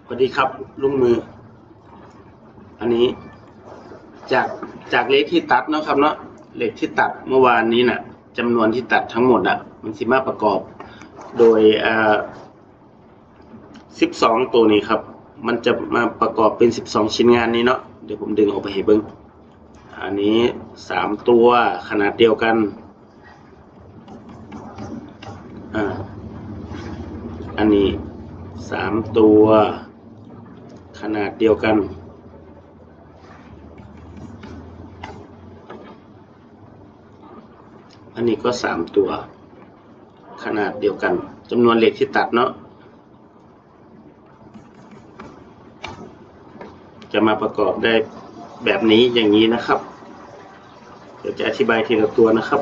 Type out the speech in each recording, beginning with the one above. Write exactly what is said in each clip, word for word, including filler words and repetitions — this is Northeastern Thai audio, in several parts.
สวัสดีครับ ลุงมือ อันนี้จากจากเลขที่ตัดเนาะครับเนาะ เลขที่ตัดเมื่อวานนี้น่ะจำนวนที่ตัดทั้งหมดอ่ะ มันสิมาประกอบโดยเอ่อสิบสองตัวนี้ครับ มันจะมาประกอบเป็นสิบสองชิ้นงานนี้เนาะ เดี๋ยวผมดึงออกไปให้เบิ่ง อันนี้สามตัวขนาดเดียวกัน อ่า อันนี้สามตัวขนาดเดียวกัน อันนี้ก็สามตัวขนาดเดียวกัน จำนวนเลขที่ตัดเนาะ จะมาประกอบได้แบบนี้อย่างนี้นะครับ เดี๋ยวจะอธิบายทีละตัวนะครับ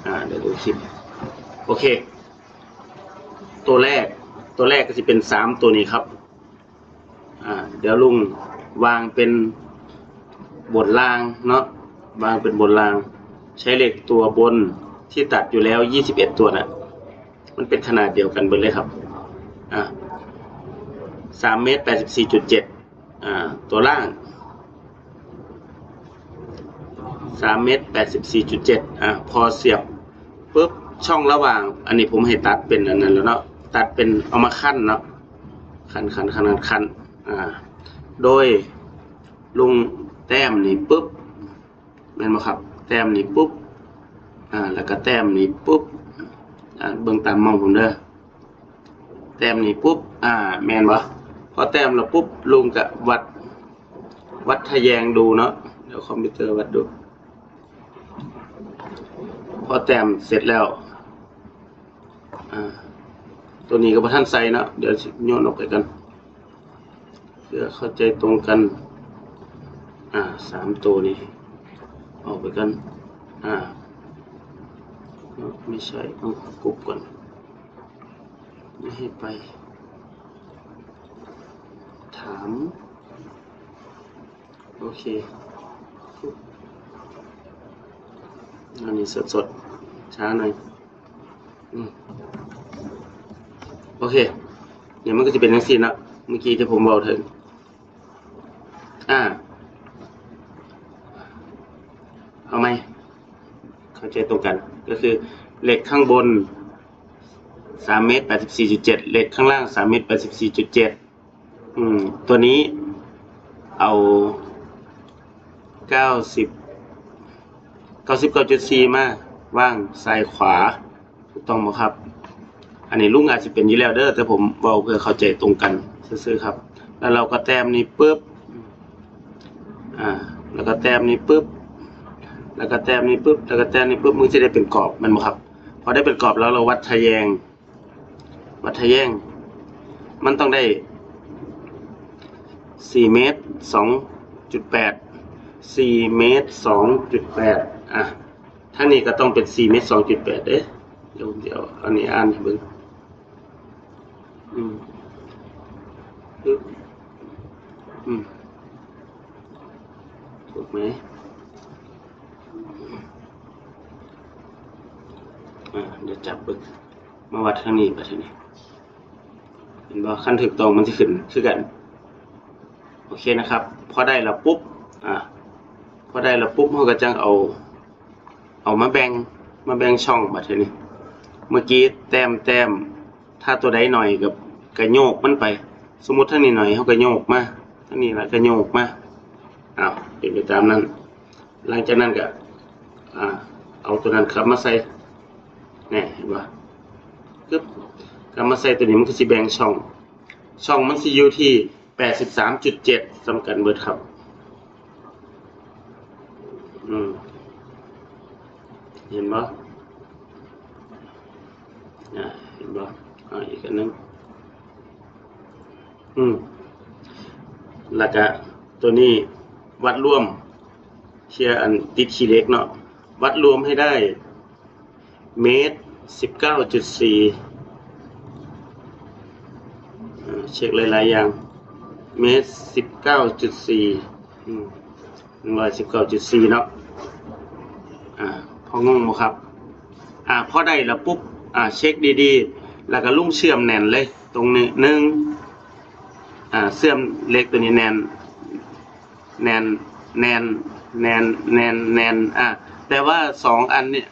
อ่า เดี๋ยวดูคลิป โอเค ตัวแรก ตัวแรกก็จะเป็นสามตัวนี้ครับ อ่า เดี๋ยวลุงวางเป็นบนล่างเนาะ วางเป็นบนล่าง ใช้เลขตัวบนที่ตัดอยู่แล้วยี่สิบเอ็ดตัวน่ะ มันเป็นขนาดเดียวกันเบิดเลยครับ อ่า สามเมตรแปดสิบสี่จุดเจ็ด อ่า ตัวล่าง สามเมตรแปดสิบสี่จุดเจ็ด อ่า พอเสียบปุ๊บ ช่องระหว่าง อันนี้ผมให้ตัดเป็นอันนั้นแล้วเนาะ ตัดเป็นเอามาขั้นเนาะ ขั้น ขั้น ขั้น ขั้น ขั้น อ่า โดยลุงแต้มนี่ปุ๊บ แม่นบ่ครับ แต้มนี่ปุ๊บ อ่า แล้วก็แต้มนี่ปุ๊บ อ่า เบิ่งตามเมาส์ผมเด้อ แต้มนี่ปุ๊บ อ่า แม่นบ่ พอแต้มแล้วปุ๊บ ลุงก็วัด วัดทะแยงดูเนาะ เดี๋ยวคอมพิวเตอร์วัดดู พอแต้มเสร็จแล้ว อ่า ตัวนี้ก็บ่ทันใส่เนาะ เดี๋ยวสิโยนออกไปกัน เพื่อเข้าใจตรงกัน อ่า สามตัวนี้ ออกไปกัน อ่า ไม่ใช่ ต้องกรุบก่อน ไม่ให้ไป ถาม โอเค อันนี้สดๆ ช้าหน่อย อืม โอเค เนี่ยมันก็จะเป็นจังซี่เนาะ เมื่อกี้ที่ผมบอกถึง อ่า เอาไหม เข้าใจตรงกัน ก็คือเลขข้างบนสามเมตรแปดสิบสี่จุดเจ็ด เลขข้างล่างสามเมตรแปดสิบสี่จุดเจ็ด อืม ตัวนี้เอาเก้าสิบ เก้าสิบเก้าจุดสี่ มาวางซ้ายขวา ถูกต้องบ่ครับ อันนี้ลุงอาจสิเป็นอยู่แล้วเด้อ แต่ผมเว้าเพื่อเข้าใจตรงกันซื่อๆ ครับ แล้วเราก็แต้มนี้ปุ๊บ อ่า แล้วก็แต้มนี้ปุ๊บ แล้วก็แต้มนี้ปุ๊บ แล้วก็แต้มนี้ปุ๊บ มันสิได้เป็นกรอบ แม่นบ่ครับ พอได้เป็นกรอบแล้วเราวัดทะแยง วัดทะแยง มันต้องได้ สี่เมตรสองจุดแปด สี่เมตรสองจุดแปด อ่ะ ทางนี้ก็ต้องเป็น สี่เมตรสองจุดแปด เด้ เดี๋ยวผมจะเอาอันนี้อ่านให้เบิ่ง อืม ปึ๊บ อืม ถูกไหม อ่า เดี๋ยวจับเบิ่ง มาวัดทางนี้ บัดทีนี้ เห็นบ่ คันถูกต้องมันสิขึ้นคือกัน โอเคนะครับ พอได้แล้วปุ๊บ อ่า พอได้แล้วปุ๊บ เราก็จั่งเอา เอามาแบ่ง มาแบ่งช่อง บัดทีนี้ เมื่อกี้แต้ม แต้ม ถ้าตัวใดหน่อยก็ ก็โยกมันไป สมมุติทางนี้หน่อย เราก็โยกมา ทางนี้ละก็โยกมา อ้าว เป็นไปตามนั้น หลังจากนั้นก็ อ่า เอาตัวนั้นกลับมาใส่ นี่ เห็นบ่ ปึ๊บ กลับมาใส่ตัวนี้ มันก็สิแบ่งช่อง ช่องมันสิอยู่ที่ แปดสิบสามจุดเจ็ด ส่ำกันเบิดครับ อืม เห็นบ่ อ่า เห็นบ่ อ่า อีกอันหนึ่ง อืม แล้วก็ตัวนี้วัดรวม เชียร์อันติดขี้เหล็กเนาะ วัดรวมให้ได้ เมตร สิบเก้าจุดสี่ อ่า เช็คหลายๆ อย่าง เมตร สิบเก้าจุดสี่ อืม หนึ่งร้อยสิบเก้าจุดสี่ เนาะ อ่า พองงบ่ครับ อ่า พอได้แล้วปุ๊บ อ่า เช็คดีๆ แล้วก็ลุงเชื่อมแน่นเลย ตรงนี้หนึ่ง อ่า เชื่อมเลขตัวนี้แน่น แน่น แน่น แน่น แน่น แน่น อ่า แต่ว่าสองอันเนี่ย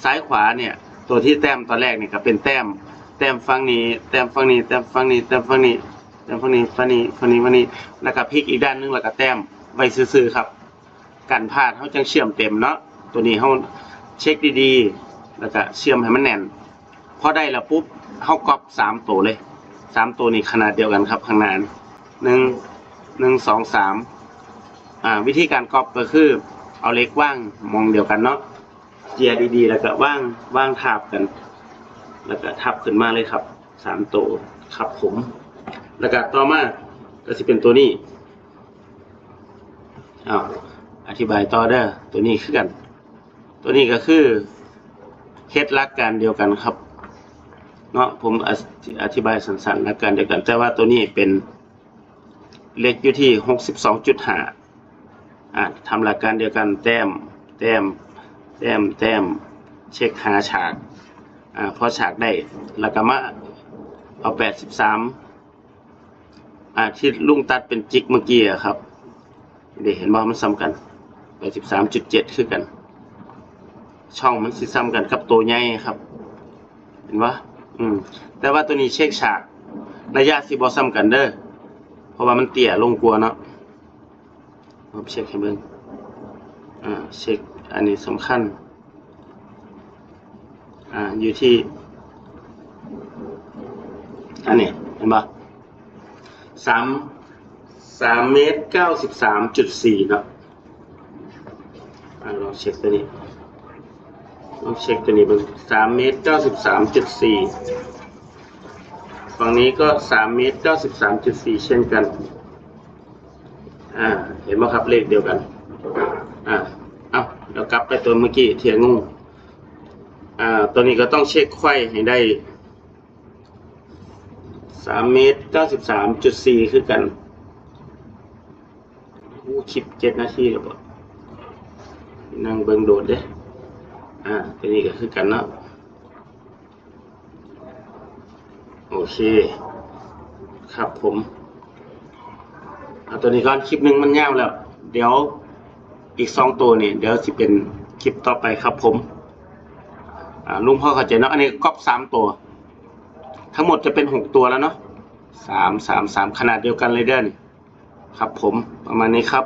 ซ้ายขวาเนี่ย ตัวที่แต้มตอนแรกเนี่ยก็เป็นแต้ม แต้มฝั่งนี้ แต้มฝั่งนี้ แต้มฝั่งนี้ แต้มฝั่งนี้ แต้มฝั่งนี้ ฝั่งนี้ ฝั่งนี้ ฝั่งนี้ แล้วก็พลิกอีกด้านหนึ่งแล้วก็แต้มไว้ซื่อๆครับ กันพลาด เฮาจั่งเชื่อมเต็มเนาะ ตัวนี้เฮาเช็คดีๆ แล้วก็เชื่อมให้มันแน่น พอได้แล้วปุ๊บ เฮาก๊อปสามตัวเลย สามตัวนี้ขนาดเดียวกันครับ ข้างหน้านี่ หนึ่ง หนึ่ง สอง สาม อ่า วิธีการก๊อปก็คือ เอาเหล็กวางหม่องเดียวกันเนาะ เจียดีๆ แล้วก็วาง วางทับกัน แล้วก็ทับขึ้นมาเลยครับ สามตัวครับผม แล้วก็ต่อมาก็สิเป็นตัวนี้ อ้าว อธิบายต่อเด้อ ตัวนี้คือกัน ตัวนี้ก็คือเฮ็ดหลักการเดียวกันครับ เนาะ ผมอธิ- อธิบายสั้นๆ หลักการเดียวกัน แต่ว่าตัวนี้เป็นเลขอยู่ที่ หกสิบสองจุดห้า อ่า ทำหลักการเดียวกัน แต้ม แต้ม แต้ม แต้ม เช็คหาฉาก อ่า พอฉากได้ แล้วก็มาเอา แปดสิบสาม อ่า ที่ลุงตัดเป็นจิกเมื่อกี้อะครับ เดี๋ยวเห็นว่ามันซ้ำกัน แปดสิบสามจุดเจ็ด คือกัน ช่องมันสิซ้ำกันกับตัวใหญ่ครับ เห็นปะ อืม แต่ว่าตัวนี้เช็คฉาก ระยะสิบ่ซ้ำกันเด้อ เพราะว่ามันเตี้ยลงกว่าเนาะ ผมเช็คให้เบิ่ง อ่า เช็ค อันนี้สำคัญ อ่า อยู่ที่ อันนี้ เห็นปะ สาม สามเมตร เก้าสิบสามจุดสี่ เนาะ อ่า ลองเช็คตัวนี้ ลองเช็คตัวนี้เบิ่ง สามเมตร เก้าสิบสามจุดสี่ ฝั่งนี้ก็ สามเมตร เก้าสิบสามจุดสี่ เช่นกัน อ่า เห็นไหมครับ เลขเดียวกัน อ่า เอ้า เดี๋ยวกลับไปตัวเมื่อกี้ เทียงง อ่า ตัวนี้ก็ต้องเช็คไขว้ให้ได้ สามเมตร เก้าสิบสามจุดสี่ คือกัน อู้ คลิปเจ็ดนาทีแล้วบ่ นั่งเบิ่งโดดเด้ อ่า ตัวนี้ก็คือกันเนาะ โอเค ครับผม เอาตัวนี้ก่อน คลิปหนึ่งมันยาวแล้ว เดี๋ยวอีกสองตัวนี่ เดี๋ยวสิเป็นคลิปต่อไปครับผม อ่า ลุงพอเข้าใจเนาะ อันนี้ก๊อปสามตัว ทั้งหมดจะเป็นหกตัวแล้วเนาะ สาม สาม สาม ขนาดเดียวกันเลยเด้อนี่ ครับผม ประมาณนี้ครับ